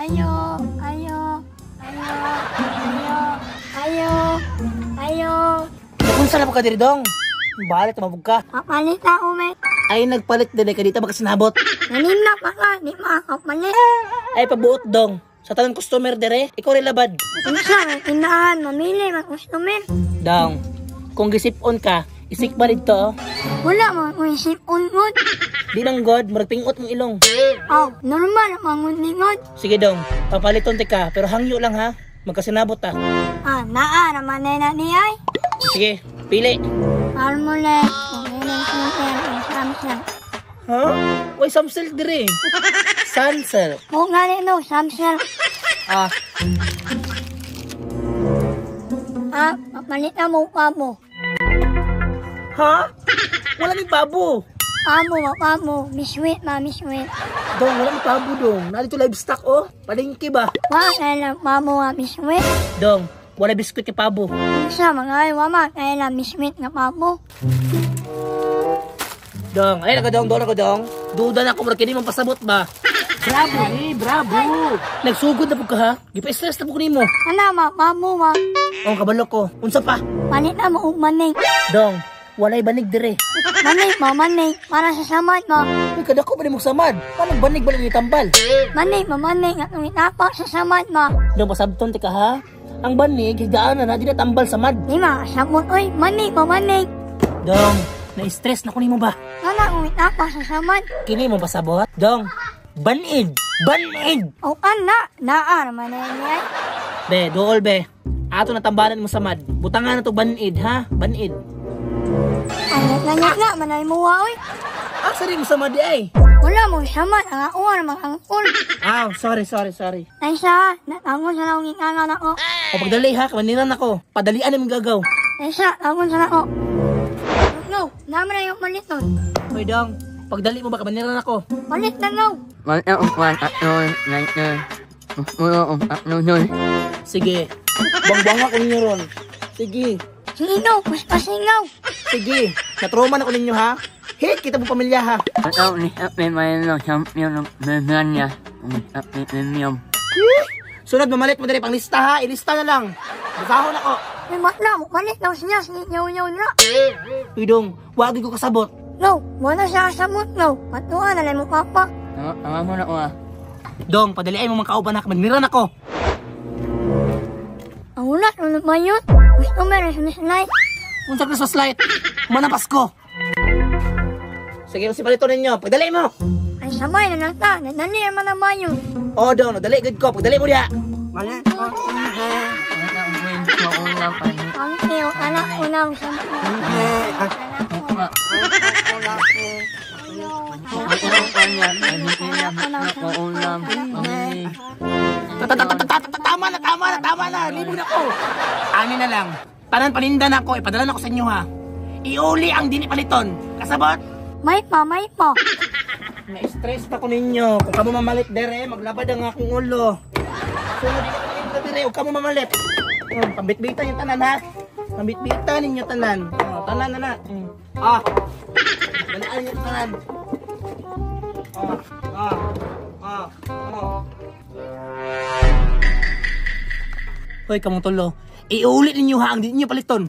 Ayo, ayo, ayo, ayo, ayo, ayo. Kung saan na po ka diri dong? Balik tumabog ka. Papalit na umi. Ay nagpalit din ka dito baka sinabot. Naninap pa ka, di makakapalit. Ay pabuot dong. Sa tanang customer dire, ikaw rin labad. Unsa may tindahan, mamili, may customer. Dong, kung gisip-on ka, isik ba dito? Oh. Wala man ko isip unod. Di nang god, murag pingot mong ilong. Aw, normal manguningod. Sige dong, papaliton ti ka, pero hangyo lang ha. Magkasinabot ta. Ah, naa naman na ni ay. Sige, pili. Armole, umiling singer, samsel. Ha? Uy, Samsilk dire. Sunsilk. Mo nga ni no, samsel. Ah, Ah, papalit na mo pabo. Ha? Wala ni pabo. Pabo, pabo. Miswit ma, miswit. Dong, wala ni pabo dong. Narito livestock oh. Palengke ba? Wa, kailan pabo nga miswit. Dong, wala biskuit ni pabo. Unsa mga ay wama kailan miswit nga pabo. Dong, ay naga dong, dong, naga dong. Duda na ako, murag kini mong pasabot ba? Bravo, eh, bravo. Nagsugod na po ka ha? Gipa-stress na po ko nimo. Ana ma, pabo ma. Oh, kabalo ko. Unsa pa? Palit na mo og manig. Dong, walay banig dire. Manig ma, manig. Para sa samad ma. Uy, kadako ba ni mong samad? Paano banig ba ni tambal? Manig ma, manig. Atong itapak sa samad ma. Dong, pasabton ti ka ha? Ang banig, higaan na na, di na tambal samad. Di ma, sabot oy. Manig ma, manig. Dong, na-stress na ko nimo ba? Ana kung itapak sa samad. Kini mo pasabot? Dong, banid! Banid! O ana, naa naman na ni ay. Be, dool be. Ato na tambalan mo samad. Butangan na to banid ha? Banid. Ay, naglanyak na, manay mo wa oy. Asa rin mo samad di ay? Wala mo samad, ang ako namang angkol. Ah, sorry, sorry, sorry. Ay sa, natangon sa naong inganan ako. O pagdali ha, kamaniran ako. Padalian namin gagaw. Ay sa, tangon sa nako. No, naman na yung maliton. Hoy dong, pagdali mo ba kamaniran ako? Malit na no. Sige. Bangbanga ko ninyo ron. Sige. Sige no, mas pasingaw. Sige. Natroma na ko ninyo ha. Hate kita mo pamilya ha. Sunod mamalit mo diri pang lista ha. Ilista na lang. Basahon ako. Ay, matla, malit daw siya, sige nyaw nyaw na. Uy dong, wagi ko kasabot. No, wala siya kasabot no. Patuan na lang mo papa. Dong, padalian mo mga kauban ha. Kamaniran ako. Ang ulat, ano ba yun? Gusto meron sa light. Unsa Christmas light? Mana Pasko. Sige, usi palito ninyo. Pagdali mo. Ay, sabay na lang ta. Nadali naman ang bayo. Oo, dong, nadali gud ko. Pagdali mo diha. Ang iyo, anak ko na sa Tama na, tama na, tama na. Libog na ko. Ani na lang. Tanan paninda na ako. Ipadala na ko sa inyo ha. Iuli ang dini paliton. Kasabot? May pa, may pa. Na-stress na ko ninyo. Kung kamo mamalit dere, maglabad ang akong ulo. Sunod din ako paninda dere, huwag kamo mamalit. Pambitbitan yung tanan ha. Pambitbitan ninyo tanan. Oh, tanan na na. Ah. Dalaan yung tanan. Ah, ah, ah, ah. Hoy, kamong tulo. Iulit ninyo ha ang di ninyo paliton.